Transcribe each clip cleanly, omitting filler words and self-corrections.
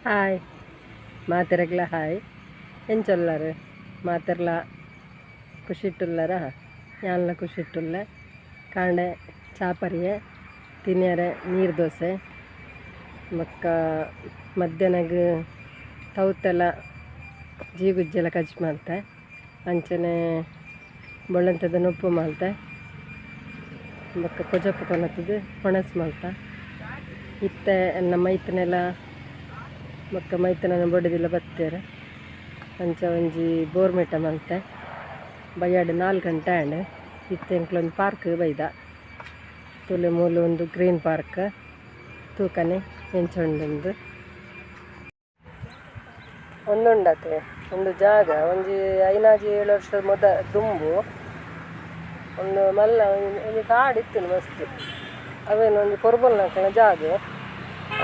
Hi ಮಾತೆರಗ್ಲ hi ಎಂಚೊಲ್ಲಾರು ಮಾತೆರ್ಲ ಖುಷಿಟ್ಟುಲ್ಲಾರ ಯಾನ್ಲ ಖುಷಿಟ್ಟುಲ್ಲೆ ಕಾಂಡೆ ಚಾಪರಿಯೆ ತಿನ್ಯರೆ ನೀರು ದೋಸೆ ಬೊಕ್ಕ ಮಧ್ಯಾಹ್ನಗ್ ತೌತೆಲ ಜೀಗುಜ್ಜೆಲ ಕಜ್ಜಿ ಮಲ್ತೆ ಅಂಚನೆ ಬೊಳ್ಳಂತದ ನುಪ್ಪು ಮಲ್ತೆ ಬೊಕ್ಕ ಕೊಜಪು ಕೊನತ್ತದು ಒಣಸ್ ಮಲ್ತ ಇತ್ತೆ ಎನ್ನ ಮೈತನೆಲ್ಲ ಬೊಕ್ಕ ಮೈತನನ ಬೊಡ್ಡದಿಲ್ಲ ಬತ್ತೇರು ಅಂಚ ಒಂಜಿ ಬೋರ್ಮೆಟ ಮಲ್ತೆ ಬಯ್ಯಾಡು 4 ಗಂಟೆ ಆಂಡ್ ಇತ್ತೆ ಎಂಕ್ಲೊಂದು ಪಾರ್ಕ್ ಬೈದ ತುಲೆ ಮೂಲು ಒಂದು ಗ್ರೀನ್ ಪಾರ್ಕ್ ತೂಕನೆ ಎಂಚ ಉಂಡು ಒಂದುಂಡತೆ ಒಂದು ಜಾಗ ಒಂಜಿ 5-7 ವರ್ಷದ ಮೊದ ದುಂಬು ಒಂದು ಮಲ್ಲ ಒಂಜಿ ಕಾಡು ಇತ್ತು ಮಸ್ತ್ ಅವೇನು ಒಂಜಿ ಕೊರ್ಬೊಲ್ನಕ್ಲೆನ ಜಾಗ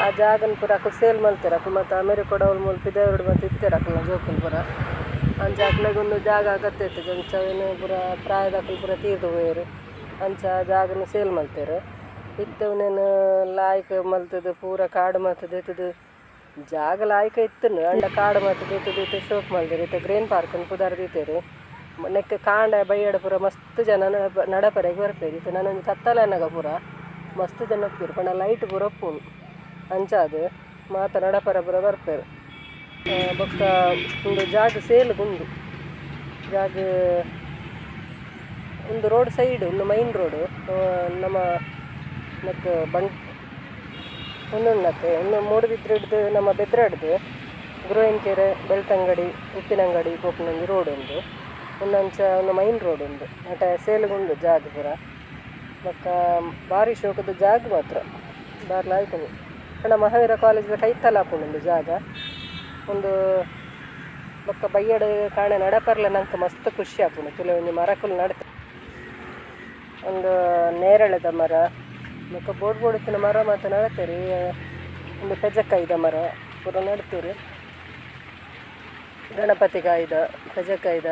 ಆ ಜಾಗನ್ ಪೂರ ಅಕುಲು ಸೇಲ್ ಮಲ್ತೆರ್ ಅಕುಲು ಮಾತ ಅಮೆರಿಕಡ್ ಅವ್ಲು ಮೂಲು ಪಿದಯೂರುಡು ಮಾತ ಇತ್ತೆರ್ ಅಕಲ್ನ ಜೋಕುಲು ಪೂರ ಅಂಚ ಅಕ್ಲೆಗ್ ಒಂದು ಜಾಗ ಅಗತ್ಯ ಇತ್ತುಜಿ ಅಂಚ ಅವೇನು ಪೂರ ಪ್ರಾಯದಕುಲು ಪೂರ ತೀರ್ದು ಪೋಯೆರ್ ಅಂಚ ಜಾಗನ್ ಸೇಲ್ ಮಲ್ತೆರ್ ಇತ್ತೆ ಉಂದೆನ್ ಲಾಯ್ಕ್ ಮಲ್ತುದು ಪೂರ ಕಾಡು ಮಾತ ದೆತ್ತುದು ಜಾಗ ಲಾಯ್ಕ್ ಇತ್ತುಂಡು ಆಂಡ ಕಾಡು ಮಾತ ದೆತ್ತುದು ಇತ್ತೆ ಶೋಕ್ ಮಲ್ದೆರ್ ಇತ್ತೆ ಗ್ರೀನ್ ಪಾರ್ಕ್ ನ್ ಪುದರ್ ದೀತೆರ್ ನೆಕ್ಕ್ ಕಾಂಡೆ ಬಯ್ಯಡ್ ಪೂರ ಮಸ್ತ್ ಜನ ನಡಪರೆಗ್ ಬರ್ಪೆರ್ ಇತ್ತೆ ನನೊಂಜಿ ಕತ್ತಲೆ ಆನಗ ಪೂರ ಮಸ್ತ್ ಜನ ಉಪ್ಪುವೆರ್ ಪಂಡ ಲೈಟ್ ಪೂರ ಉಪ್ಪುಂಡು ಅಂಚಾದ್ ಮಾತ ನಡಪರೆ ಪೂರ ಬರ್ಪೆರ್ ಬೊಕ್ಕ ಉಂದು ಜಾಗ ಸೇಲ್ ಉಂಡು ಜಾಗ ಉಂದು ರೋಡ್ ಸೈಡ್ ಉಂದು ಮೈನ್ ರೋಡ್ ನಮ್ಮ ನೆಕ್ಕ್ ಉಂದುಂಡತೆ ಉಂದು ಮೂಡುಬಿದ್ರೆಡ್ದು ನಮ್ಮ ಬೆದ್ರಡ್ದು ಗುರುವಿನಕೆರೆ ಬೆಳ್ತಂಗಡಿ ಉಪ್ಪಿನಂಗಡಿ ಪೋಪುನ ಒಂಜಿ ರೋಡ್ ಉಂಡು ಉಂದಂಚ ಉಂದು ಮೈನ್ ರೋಡ್ ಉಂಡು ಅಟ ಸೇಲ್ಗುಂಡು ಜಾಗ ಪೂರ ಬೊಕ್ಕ ಬಾರಿ ಶೋಕದ ಜಾಗ ಮಾತ್ರ ಬಾರಿ ಲಾಯ್ಕ್ ಉಂಡು ಪಂಡ ಮಹಾವೀರ ಕಾಲೇಜ್ ದ ಕೈತಲ್ ಆಪುಂಡು ಉಂದು ಜಾಗ ಉಂದು ಬೊಕ್ಕ ಬಯ್ಯಡ್ ಕಾಣೆ ನಡಪರ್ಲ ನಂಕ್ ಮಸ್ತ್ ಖುಷಿ ಆಪುಂಡು ತುಲೆ ಒಂಜಿ ಮರಕುಲು ನಡತೆ ಒಂದು ನೇರಳೆದ ಮರ ಬೊಕ್ಕ ಬೋಡ್ ಬೋಡ್ ಇತ್ತಿನ ಮರ ಮಾತ ನಡತೆರ್ ಉಂದು ಪೆಜಕಾಯಿದ ಮರ ಪೂರ ನಡ್ತೆರ್ ಗಣಪತಿ ಕಾಯಿದ ಪೆಜಕಾಯಿದ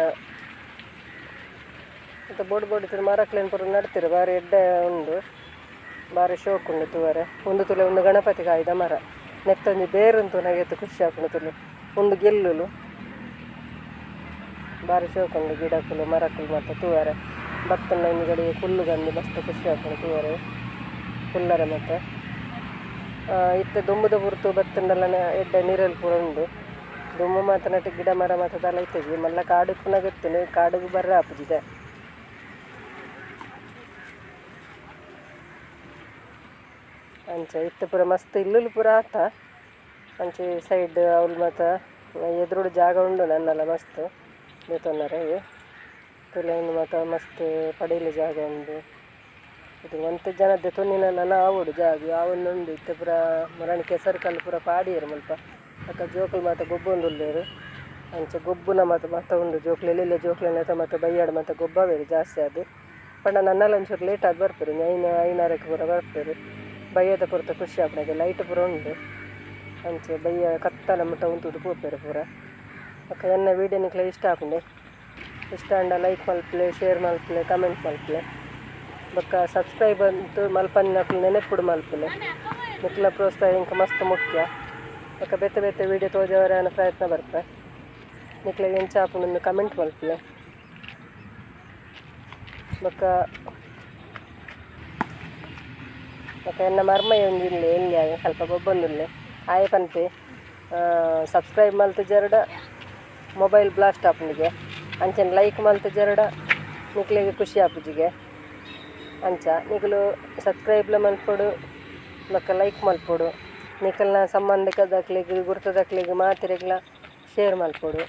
ಮತ್ತೆ ಬೋಡ್ ಬೋಡ್ ಇತ್ತಿನ ಮರಕ್ಲೆನ್ ಪೂರ ನಡ್ತೆರ್ ಬಾರಿ ಎಡ್ಡೆ ಉಂಡು ಬಾರಿ ಶೋಕ್ ಉಂಡು ತೂವರೆ ಉಂದು ತುಲೆ ಉಂದು ಗಣಪತಿ ಕಾಯಿದ ಮರ ನೆತ್ತೊಂಜಿ ಬೇರುನ್ ತೂನಗ ಏತ್ ಖುಷಿ ಆಪುಂಡು ತುಲೆ ಉಂದು ಗೆಲ್ಲುಲು ಬಾರಿ ಶೋಕ್ ಉಂಡು ಗಿಡಕುಲು ಮರಕುಲು ಮಾತ ತೂವರೆ ಬತ್ತುಂಡ ಒಂಜಿ ಗಡಿ ಕುಲ್ಲುಗಂದು ಮಸ್ತ್ ಖುಷಿ ಆಪುಂಡು ತೂವರೆ ಕುಲ್ಲರೆ ಮಾತ ಇತ್ತೆ ದುಂಬುದ ಪೊರ್ತು ಬತ್ತುಂಡಲ ಎಡ್ಡೆ ನಿರೆಲ್ ಪೂರ ಉಂಡು ದುಂಬು ಮಾತ ನಟ್ಟು ಗಿಡ ಮರ ಮಾತ ದಾಲ ಇತ್ತುಜಿ ಮಲ್ಲ ಕಾಡು ಇಪ್ಪುನಗ ಇತ್ತುಂಡು ಕಾಡುಗು ಬರ್ರೆ ಆಪುಜಿದೆ ಅಂಚ ಇತ್ತೆ ಪೂರ ಮಸ್ತ್ ಇಲ್ಲುಲು ಪೂರ ಆತ ಅಂಚೆ ಸೈಡ್ ಅವ್ಲು ಮಾತ ಎದುರುಡು ಜಾಗ ಉಂಡು ನನ್ನಲ ಮಸ್ತ್ ದೆತೊನರೆ ತುಲೆ ಉಂದು ಮಾತ ಮಸ್ತ್ ಪಡೀಲ್ ಜಾಗ ಉಂಡು ಇದು ಒಂತೆ ಜನ ದೆತೊನಿನ ನನ ಆವೊಡು ಜಾಗ ಆವೊಂದುಂಡು ಇತ್ತೆ ಪೂರ ಮುರಾನಿ ಕೆಸರು ಕಲ್ಲು ಪೂರ ಪಾಡಿಯೆರ್ ಮುಲ್ಪ ಬೊಕ್ಕ ಜೋಕುಲು ಮಾತ ಗೊಬ್ಬೊಂದುಲ್ಲೆರ್ ಅಂಚ ಗೊಬ್ಬುನ ಮಾತ ಮಾತ ಉಂಡು ಜೋಕುಲು ಎಲ್ಲೆಲ್ಲೆ ಜೋಕುಲೆನ ಮಾತ ಬಯ್ಯಡ್ ಮಾತ ಗೊಬ್ಬಾವೆರ್ ಜಾಸ್ತಿ ಆದ್ ಪಂಡ ನನ್ನಲ ಒಂಚೂರು ಲೇಟ್ ಆದ್ ಬರ್ಪೆರ್ 5:30 ಪೂರ ಬರ್ಪೆರ್ ಬಯ್ಯದ ಪೊರ್ತು ಖುಷಿ ಆಪುಂಡು ಲೈಟ್ ಪೂರ ಉಂಡು ಅಂಚೆ ಬಯ್ಯ ಕತ್ತಲೆ ಮುಟ್ಟ ಉಂತುದು ಪೋಪೆರ್ ಪೂರ ಬೊಕ್ಕ ಎನ್ನ ವೀಡಿಯೋ ನಿಕ್ಲೆ ಇಷ್ಟ ಆಪುಂಡೆ ಇಷ್ಟ ಆಂಡ ಲೈಕ್ ಮಲ್ಪುಲೆ ಶೇರ್ ಮಲ್ಪುಲೆ ಕಮೆಂಟ್ ಮಲ್ಪುಲೆ ಬೊಕ್ಕ ಸಬ್ಸ್ಕ್ರೈಬ್ ಅಂತೂ ಮಲ್ಪಂದಿನಕುಲು ನೆನಪುಡು ಮಲ್ಪುಲೆ ನಿಕ್ಲ ಪ್ರೋತ್ಸಾಹ ಎಂಕ್ ಮಸ್ತ್ ಮುಖ್ಯ ಬೊಕ್ಕ ಬೇತೆ ಬೇತೆ ವೀಡಿಯೋ ತೋಜವರೆ ಪ್ರಯತ್ನ ಬರ್ಪೆ ನಿಕ್ಲೆಗ್ ಎಂಚ ಆಪುಂಡು ಕಮೆಂಟ್ ಮಲ್ಪುಲೆ ಬೊಕ್ಕ ಬೊಕ್ಕ ಎನ್ನ ಮರ್ಮಯ ಒಂಜಿ ಇಲ್ಲೆ ಎಲ್ಲಿ ಆಯೆ ಅಲ್ಪ ಗೊಬ್ಬೊಂದುಲ್ಲೆ ಆಯೆ ಪನ್ಪೆ ಸಬ್ಸ್ಕ್ರೈಬ್ ಮಲ್ತುಜೆರ್ಡ ಮೊಬೈಲ್ ಬ್ಲಾಸ್ಟ್ ಆಪುಂಡಿಗೆ ಅಂಚನೆ ಲೈಕ್ ಮಲ್ತುಜೆರ್ಡ ನಿಕ್ಲೆಗ್ ಖುಷಿ ಆಪುಜಿಗೆ ಅಂಚ ನಿಕುಲು ಸಬ್ಸ್ಕ್ರೈಬ್ಲ ಮಲ್ಪೊಡು ಬೊಕ್ಕ ಲೈಕ್ ಮಲ್ಪೊಡು ನಿಕಲ್ನ ಸಂಬಂಧಿಕದಕ್ಲೆಗ್ ಗುರ್ತದಕ್ಲೆಗ್ ಮಾತೆರೆಗ್ಲ ಶೇರ್ ಮಲ್ಪೊಡು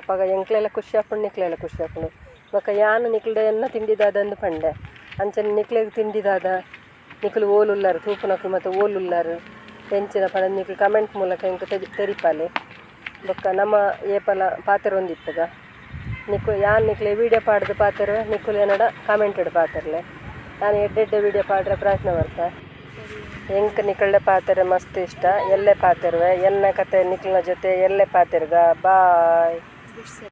ಅಪಗ ಎಂಕ್ಲೆಲ ಖುಷಿ ಆಪುಂಡು ನಿಕ್ಲೆಲ ಖುಷಿ ಆಪುಂಡು ಬೊಕ್ಕ ಯಾನ್ ನಿಕ್ಲ್ಡ ಎನ್ನ ತಿಂಡಿದಾದಂದು ಪಂಡೆ ಅಂಚನೆ ನಿಕ್ಲೆಗ್ ತಿಂಡಿದಾದ ನಿಕುಲು ಓಲುಲ್ಲಾರು ತೂಪುನಕುಲು ಮಾತ ಓಲುಲ್ಲಾರು ಎಂಚಿನ ಪಂಡ ನಿಕುಲು ಕಮೆಂಟ್ ಮೂಲಕ ಎಂಕ್ ತೆರಿಪಾಲೆ ಬೊಕ್ಕ ನಮ ಏಪಲ ಪಾತೆರೊಂದಿಪ್ಪುಗ ನಿಕು ಯಾನ್ ನಿಕ್ಲೆ ವೀಡಿಯೋ ಪಾಡ್ದು ಪಾತೆರ ನಿಕುಲು ಎನ್ನಡ ಕಮೆಂಟೆಡ್ ಪಾತೆರ್ಲೆ ನಾನು ಎಡ್ಡೆ ಎಡ್ಡೆ ವೀಡಿಯೋ ಪಾಡ್ರೆ ಪ್ರಯತ್ನ ಬರ್ತೆ ಎಂಕ್ ನಿಕಲ್ಡ ಪಾತೆರೆ ಮಸ್ತ್ ಇಷ್ಟ ಎಲ್ಲೆ ಪಾತೆರುವೆ ಎನ್ನ ಕತೆ ನಿಕ್ಲ್ನ ಜೊತೆ ಎಲ್ಲೆ ಪಾತೆರ್ಗ ಬಾಯ್.